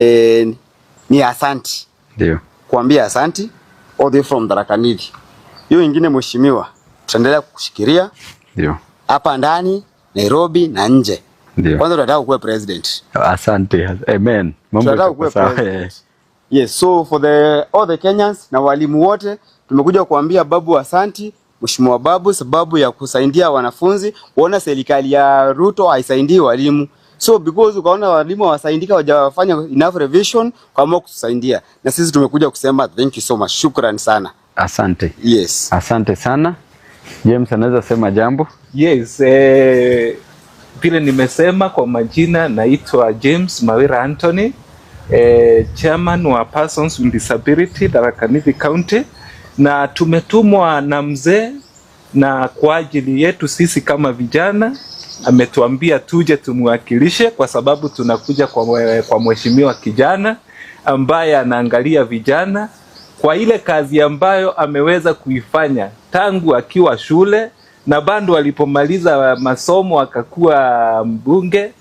Ni asanti. Kuambia asanti all the way from Tharaka Nithi. Hiyo ingine, mheshimiwa, tutaendelea kukushikilia hapa ndani Nairobi na nje. Kwanza tunataka kuwa president. Asante. Amen. Mambo Tunataka itakuwa kuwa sawa. president. Yes, so for the all the Kenyans na walimu wote, tumekuja kuambia Babu asanti, Mheshimiwa Babu, sababu ya kusaidia wanafunzi. Kuona serikali ya Ruto haisaidii walimu. So because ukaona walimu hawasaidika, hawajafanya enough revision, kaamua kutusaidia. Na sisi tumekuja kusema thank you so much. Shukran sana. Asante. Yes. Asante sana. James anaweza sema jambo? Yes, vile nimesema kwa majina naitwa James Mawira Anthony, chairman wa Persons with Disability Tharaka Nithi County, na tumetumwa na mzee na kwa ajili yetu sisi kama vijana ametuambia tuje tumwakilishe kwa sababu tunakuja kwa mheshimiwa kijana ambaye anaangalia vijana kwa ile kazi ambayo ameweza kuifanya tangu akiwa shule na bado alipomaliza masomo akakuwa mbunge,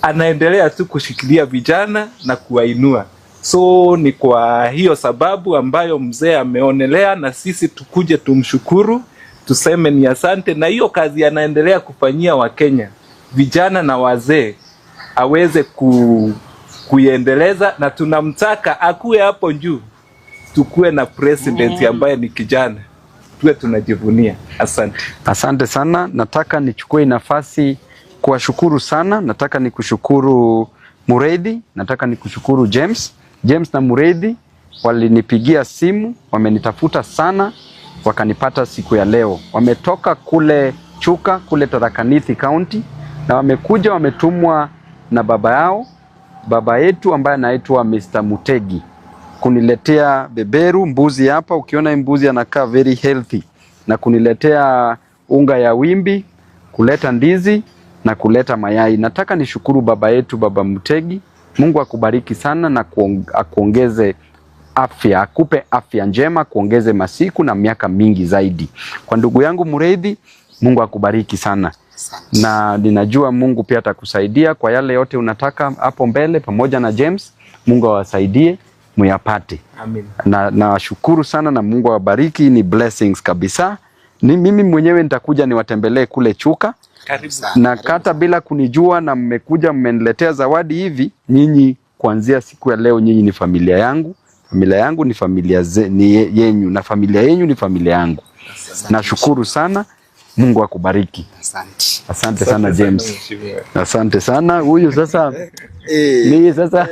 anaendelea tu kushikilia vijana na kuwainua. So ni kwa hiyo sababu ambayo mzee ameonelea na sisi tukuje tumshukuru, tuseme ni asante, na hiyo kazi anaendelea kufanyia Wakenya vijana na wazee aweze kuiendeleza, na tunamtaka akuwe hapo juu, tukuwe na president ambaye ni kijana, tuwe tunajivunia. Asante. Asante sana. Nataka nichukue nafasi kuwashukuru sana. Nataka nikushukuru Mureithi, nataka nikushukuru James. James na Mureithi walinipigia simu, wamenitafuta sana, wakanipata siku ya leo. Wametoka kule Chuka, kule Tharaka Nithi County, na wamekuja, wametumwa na baba yao, baba yetu ambaye anaitwa Mr. Mutegi, kuniletea beberu mbuzi hapa. Ukiona hii mbuzi anakaa very healthy, na kuniletea unga ya wimbi, kuleta ndizi na kuleta mayai. Nataka nishukuru baba yetu, Baba Mutegi. Mungu akubariki sana na akuongeze afya, akupe afya njema, kuongeze masiku na miaka mingi zaidi. Kwa ndugu yangu Mureithi, Mungu akubariki sana na ninajua Mungu pia atakusaidia kwa yale yote unataka hapo mbele, pamoja na James. Mungu awasaidie muyapate. Amin. Na nawashukuru sana na Mungu awabariki, ni blessings kabisa. Ni mimi mwenyewe nitakuja niwatembelee kule Chuka. Karibu. Na kata bila kunijua na mmekuja mmeniletea zawadi hivi, nyinyi kuanzia siku ya leo nyinyi ni familia yangu, familia yangu ni familia ni yenyu na familia yenyu ni familia yangu. Nashukuru sana, Mungu akubariki. Asante. Asante sana James. Mheshimiwa. Asante sana. Huyu sasa Eh. mimi sasa.